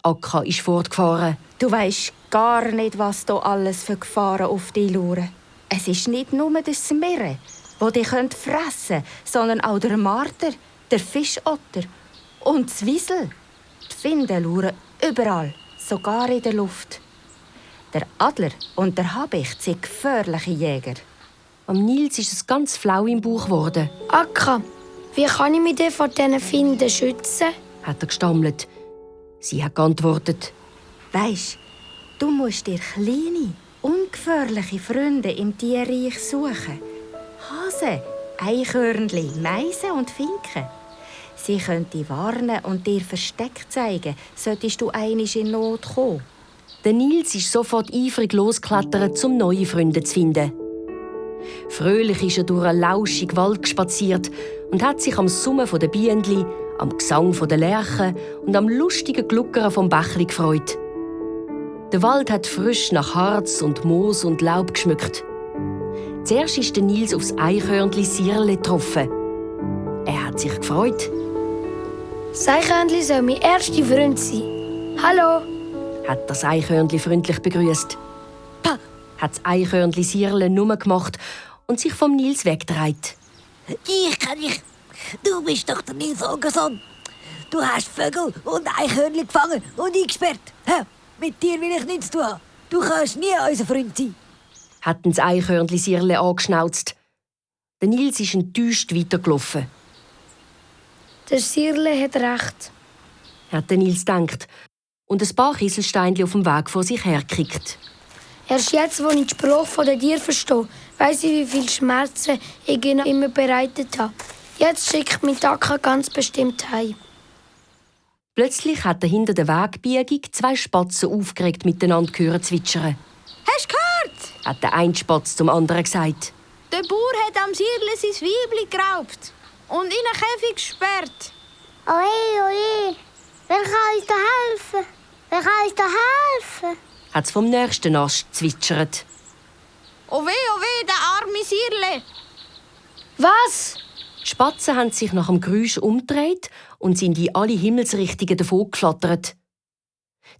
Akka ist fortgefahren. Du weisst gar nicht, was da alles für Gefahren auf dich lauern. Es ist nicht nur das Meere, das dich fressen könnte, sondern auch der Marter, der Fischotter und das Wiesel. Die Finden lauern überall, sogar in der Luft. Der Adler und der Habicht sind gefährliche Jäger. Am Nils ist es ganz flau im Bauch geworden. Akka, wie kann ich mich denn vor diesen Finden schützen? Hat er gestammelt. Sie hat geantwortet. Weisst, du musst dir kleine, ungefährliche Freunde im Tierreich suchen. Hasen, Eichhörnli, Meisen und Finken. Sie können dich warnen und dir Versteck zeigen, solltest du einmal in Not kommen. Der Nils ist sofort eifrig losgeklettert, um neue Freunde zu finden. Fröhlich ist er durch einen lauschigen Wald spaziert und hat sich am Summen der Bienen, am Gesang der Lerchen und am lustigen Gluckern vom Bächli gefreut. Der Wald hat frisch nach Harz und Moos und Laub geschmückt. Zuerst ist der Nils aufs Eichhörnli Sirle getroffen. Er hat sich gefreut. Das Eichhörnli soll mein erster Freund sein. Hallo! Hat das Eichhörnli freundlich begrüßt. Pah! Hat das Eichhörnli Sirle Nummer gemacht und sich vom Nils weggedreht. Ich kenne dich. Du bist doch der Nils Holgersson. Du hast Vögel und Eichhörnli gefangen und eingesperrt. Mit dir will ich nichts zu tun haben. Du kannst nie unser Freund sein. Hat das Eichhörnli Sirle angeschnauzt. Der Nils ist enttäuscht weitergelaufen. Der Sirle hat recht, hat der Nils gedacht und ein paar Kieselsteinchen auf dem Weg vor sich hergekickt. Erst jetzt, wo ich den Spruch von den Tieren verstehe, weiss ich, wie viel Schmerzen ich ihnen immer bereitet habe. Jetzt schickt mich Akka ganz bestimmt heim. Plötzlich hat er hinter der Wegbiegung 2 Spatzen aufgeregt miteinander gehört zwitschern. Hast du gehört? Hat der eine Spatz zum anderen gesagt. Der Bauer hat am Sirle sein Weibli geraubt und in einen Käfig gesperrt. Oje, oje, wer kann uns da helfen? Wer kann uns da helfen? Hat es vom nächsten Ast zwitschert. Oh weh, der arme Sirle. Was? Die Spatzen haben sich nach dem Geräusch umgedreht und sind in alle Himmelsrichtungen davongeflattert.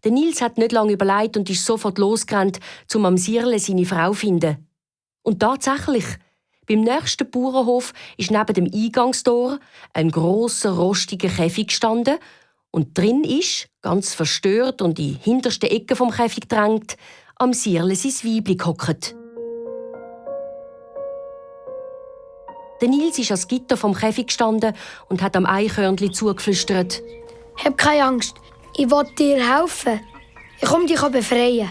Der Nils hat nicht lange überlegt und ist sofort losgerannt, um am Sirle seine Frau zu finden. Und tatsächlich, beim nächsten Bauernhof ist neben dem Eingangstor ein grosser, rostiger Käfig gestanden und drin ist, ganz verstört und in die hinterste Ecke vom Käfig gedrängt, am Sirle sein Weibli gehockt. Der Nils ist ans Gitter vom Käfig gestanden und hat am Eichhörnli zugeflüstert. Hab keine Angst, ich will dir helfen. Ich komme dich befreien.